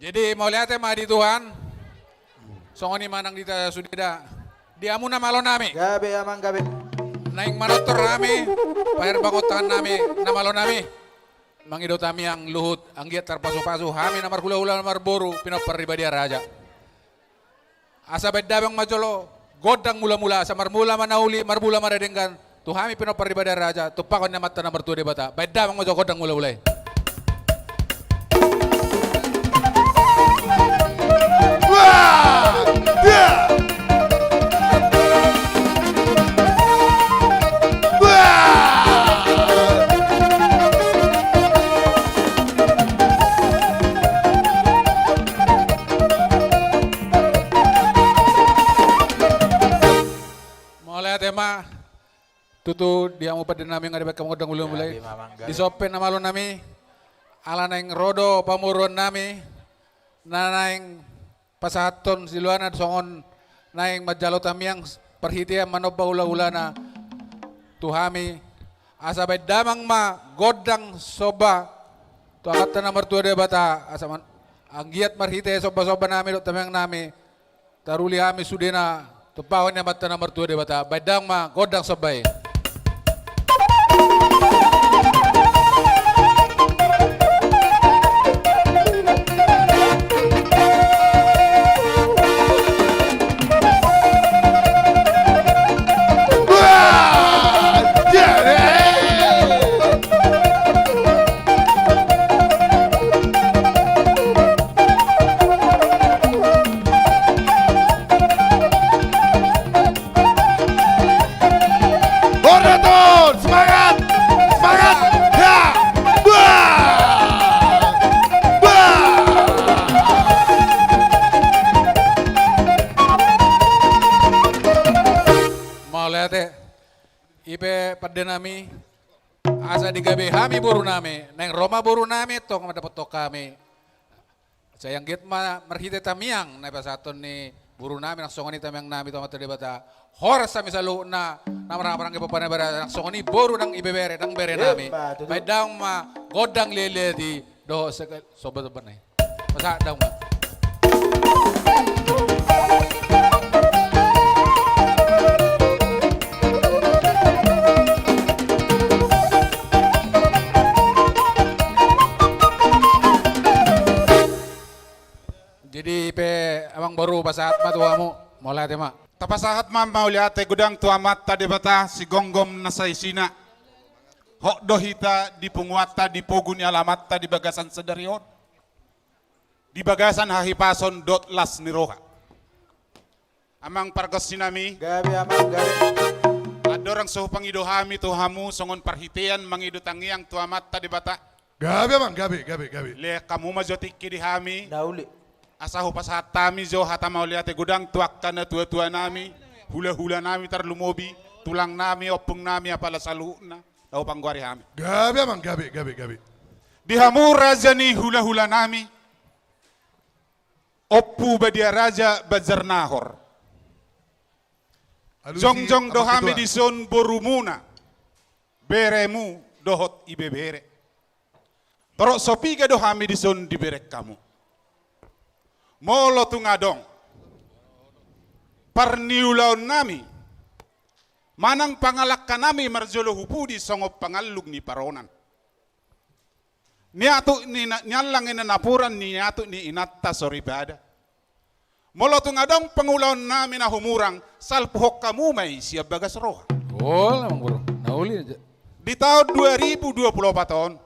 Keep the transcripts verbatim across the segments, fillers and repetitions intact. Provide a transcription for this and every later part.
Jadi mauliate ma di Tuhan. Songon i ma nang di hita sude da. Di hamu na malo nami. Gabe amang gabe. Naeng manortor hami, paherbangonhon nami, na malo nami. Mangido tamiang luhut, anggiat tarpasupasu hami na marhulahula marboru, pinompar ni Badia Raja. Asa baen damang ma jolo, gondang mulamula, asa marmula ma na uli, marmula ma na denggan, tu hami pinompar ni Badia Raja, tumpahon ni Amanta na martua Debata, baen damang ma jolo gondang mulamula i. Mauliate ma, tutu di hamu pande nami nga dibaen hamu gondang mulamula i. Gabe ma amang gabe. Dison pe na malo nami, ala naeng ro do pamoruon nami, na naeng pasahathon siluana songon naeng manjalo tamiang parhitean manomba hulahulana tu hami, asa baen damang ma gondang somba tu Amanta na martua Debata, asa man-, anggiat marhite sombasomba nami dohot tamiang nami, taruli hami sudena, tumpahon ni Amanta na martua Debata, baen damang ma gondang somba i. Ornaton, semangat, semangat, ya, bah, bah. Mauliate, i pe pande nami, asa digabe hami boru nami, naeng ro ma boru nami, tong ma dapothon hami. Sai anggiat ma marhite tamiang na pasahathon ni boru nami nang songon i tamiang nami tu Amanta Debata. Horas hami saluhutna na marhahamaranggi pomparan ni Badia Raja nang songon i boru nang ibebere nang bere nami. Emma tutu. Baen damang ma gondang liatliat i dohot sega-, somba-somba nai. Pasahat damang ma. Jadi i pe amang boru pasahat ma tu hamu, mauliate ma. Tapasahat ma mauliate godang tu Amanta Debata sigomgom na saisina. Hot do hita di punguanta di pogu ni alamanta di bagasan sadari on. Di bagasan hahipason dohot las ni roha. Amang pargonsi nami. Gabe amang gabe. Andorang so hupangido hami tu hamu songon parhitean mangido tangiang tu Amanta Debata. Gabe amang gabe gabe gabe. Lehon hamu ma jo tingki di hami. Na uli. Asa hupasahat hami jo hata mauliate godang tu angka natuatua nami, hulahula nami tarlumobi, tulang nami, ompung nami, apala saluhutna na hupanggoari hami. Gabe amang gabe gabe gabe. Di hamu raja ni hulahula nami. Ompu Badia Raja Banjarnahor. Alusi jongjong do amang hami ketua. Dison borumuna, beremu dohot ibebere. Torop so piga do hami dison dibereng hamu. Molo tung adong parniulaon nami manang pangalangka nami marjolo hu pudi songon pangalluk ni paronan. Niatuk ni na-, niallang ni napuran, niatuk ni inanta soripada. Molo tung adong pangulaon nami na humurang, salpuhon hamu ma i sian bagas roha. Olo, amang boru. Na uli aja. Di taon dua ribu dua puluh opat on,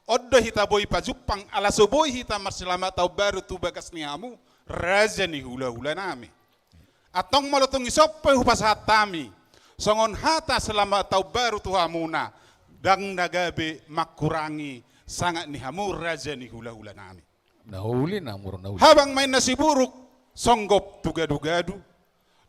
on do hita boi pajumpang, ala so boi hita marsilamat taon baru tu bagas ni hamu, raja ni hulahula nami. Antong molo tung dison pe hupasahat hami songon hata selamat taon baru tu hamuna, ndang na gabe mangkurangi sangap ni hamu raja ni hulahula nami. Na uli na mur na uli. Habang ma inna siburuk songgop tu gadugadu.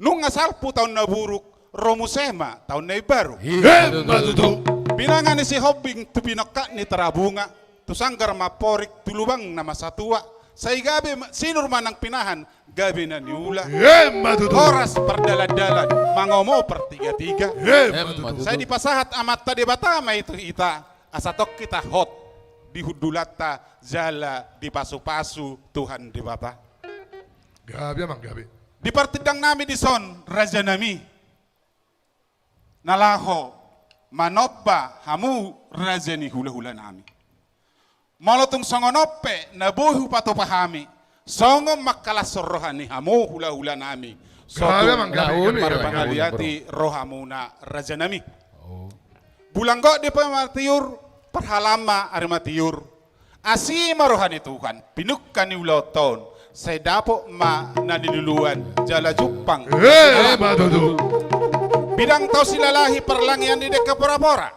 Nunga salpu taon na buruk, ro muse ma taon na imbaru. Emma tutu. Pinangan ni Sihombing tu pinongkak ni Tarabunga, tu sanggar mamporik tu lubang na masa tua. Sai gabe ma-, sinur ma nang pinahan, gabe na niula. Emma tutu. Horas pardalandalan, mangomo partigatiga. Emma tutu. Sai dipasahat Amanta Debata ma i tu hita, asa tong hita hot. di hundulanta jala dipasupasu Tuhan Debata. Gabe, amang, gabe. Di partindangnami dison, rajanami, na laho manomba hamu raja ni hulahulanami. Molo tung songon on pe na boi hupatupa hami, songon mangkalashon roha ni hamu hulahulanami, so tung marpangaliati rohamuna, rajanami. Bulan gok di pe matiur, parhalaan ma ari matiur. Asi ma roha ni Tuhan, pinungka ni ulaonta on, sai dapot ma na niluluan, jala jumpang. Eh, ma tutu. Bidang tau silalahi, parlangean ni dengke porapora.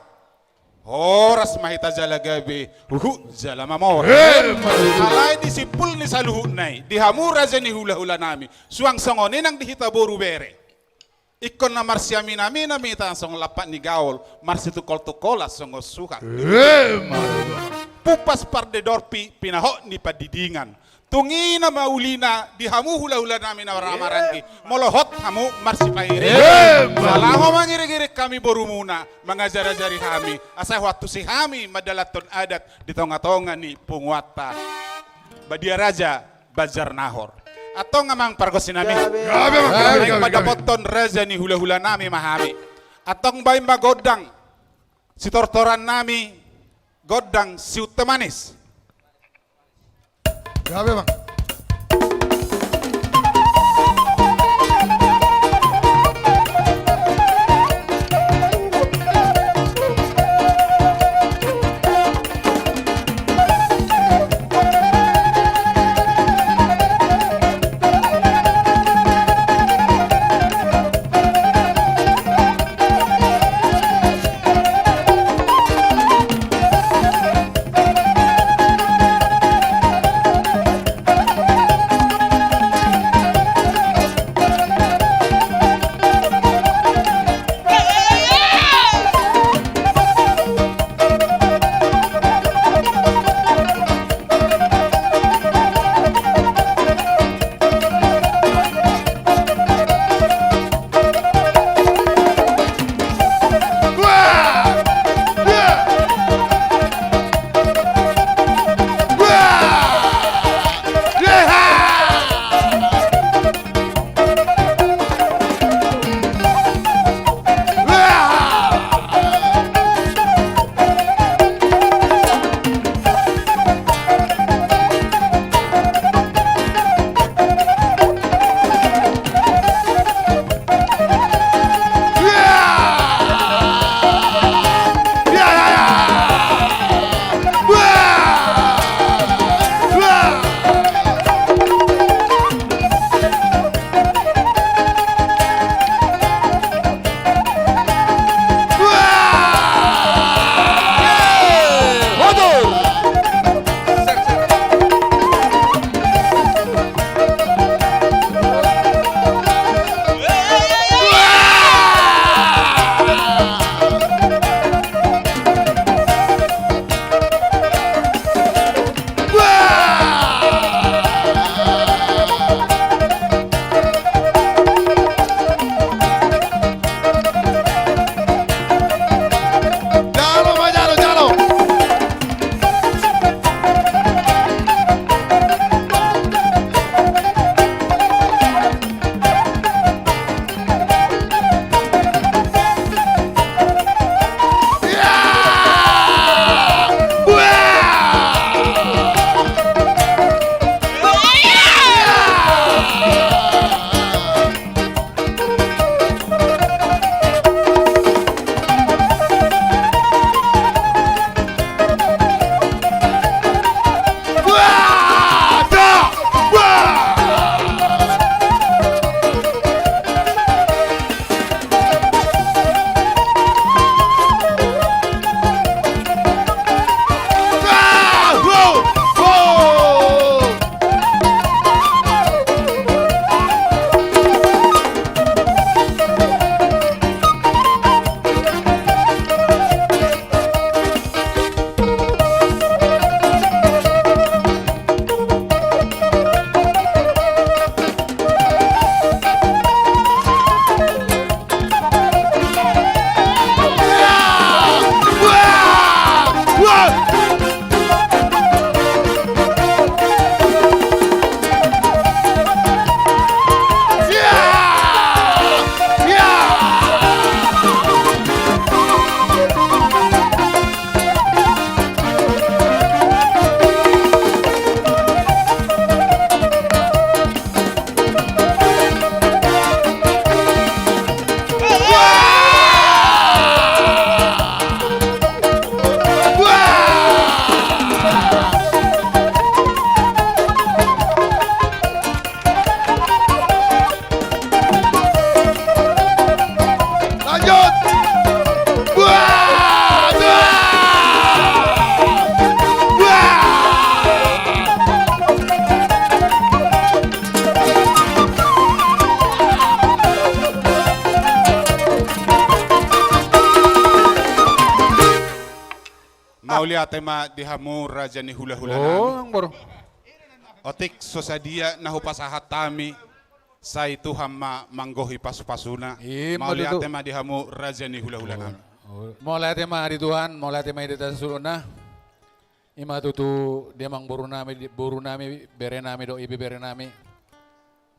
Horas ma hita jala gabe, huhut jala mamora. Eh, ma tutu. Alai di simpul ni saluhutna i, di hamu raja ni hulahulanami, suang songon i nang di hita boru bere. Ingkon na marsiaminaminam hita songon lampak ni gaol, marsitungkoltungkolan songon suhat. Eh, ma tutu. Pumpas pardedorpi, pinahot ni pandidingan. Tung i nama ulina di hamu hulahulanami na marhahamaranggi. Molo hot hamu marsipairingan. Eh, ma tutu. Laho mangiringiring hami borumuna, mangajarajari hami, asa huantusi hami mandalanhon adat di tongatonga ni punguanta. Badia Raja Banjarnahor. Antong, amang pargonsinami. Gabe, amang, gabe, gabe, gabe. Baen ma dapothon raja ni hulahulanami ma hami. Antong baen ma gondang sitortorannami, gondang siuntemanis. Gabe, amang. Mauliate ma di hamu raja ni hulahula nami. Oh, amang boru. Otik so sadia na hupasahat hami, sai Tuhan ma manggohi pasupasuna. Ima tutu. Mauliate ma di hamu raja ni hulahula nami. Oh, oh. Mauliate ma di Tuhan, mauliate ma di hita saluhutna. Ima tutu di amang boru nami, di, boru nami, bere nami dohot ibebere nami.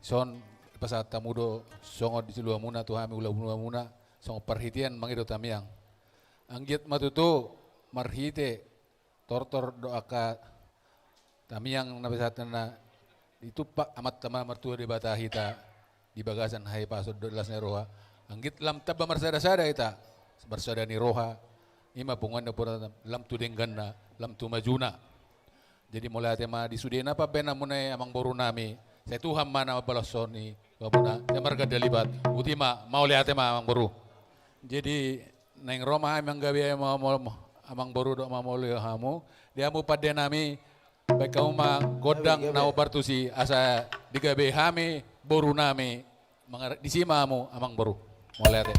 Son pasahat hamu do songon di siluamuna tu hami hulahula muna, songon parhitean mangido tamiang. Anggiat ma tutu marhite tortor dohot angka tamiang na pasahatanna, ditumpak Amanta ma martua Debata hita di bagasan hahipason dohot las ni roha. Anggiat lam tamba marsadasada hita, marsada ni roha, ima punguan ni ompunta, lam tu dengganna, lam tu majuna. Jadi mauliate ma di sudena pambahenanmuna i amang boru nami, sai Tuhan ma na mambalashon i tu hamuna, sai marganda lipat. Botima, mauliate ma amang boru. Jadi naeng ro ma hami manggabeai ma, ma, amang boru dohot mamoloi hamu. Di hamu pande nami, baen hamu ma gondang na hombar tusi asa digabeai hami boru nami. Mangar-, disi ma hamu amang boru. Mauliate.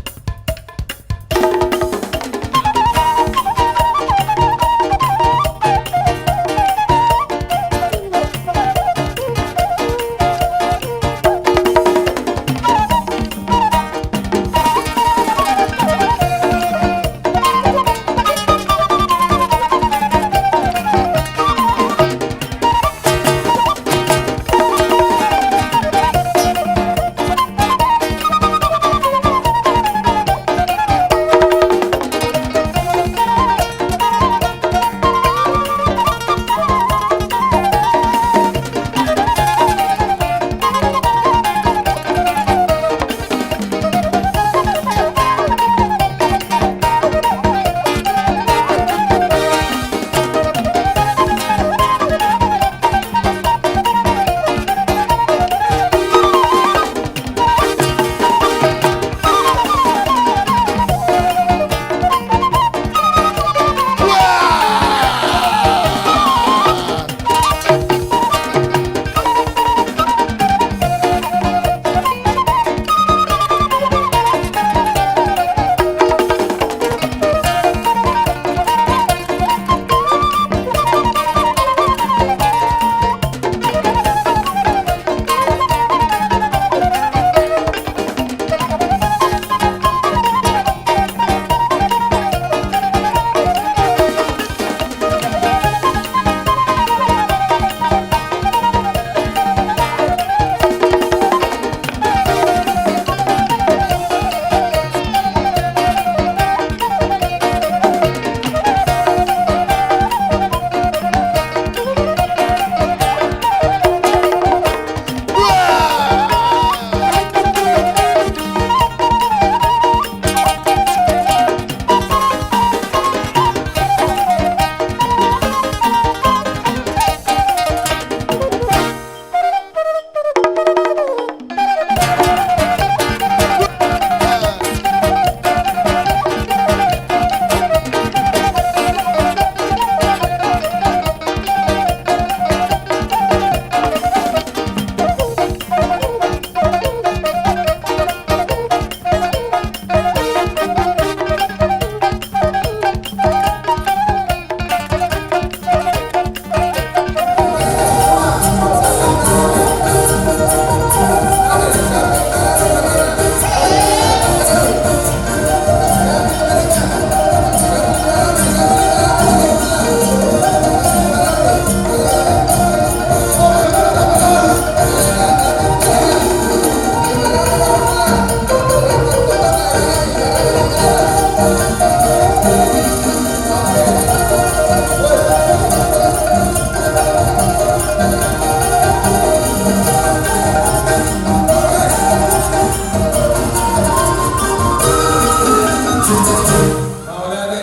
Mauliate.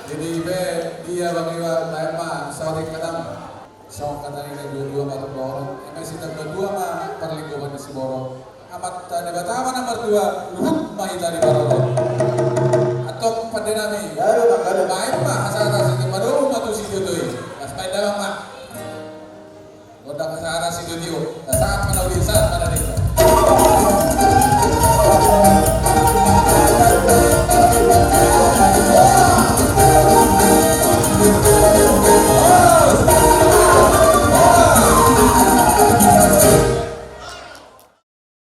Jadi, be, dia bang iwa, baen ma saotik hata. Songon hata ni na dua-dua ma tu boru. Eme sitamba dua ma parlinggoman ni siboru. Amanta Debata ma na martua, luhut ma hita diparorot. Antong pande nami. Gabe, bang, gabe. Baen ma hasahatan sitio, padomu ma tu sitio i. Las, baen damang ma. Gondang hasahatan sitio. Sahat ma na uli, sahat ma na denggan.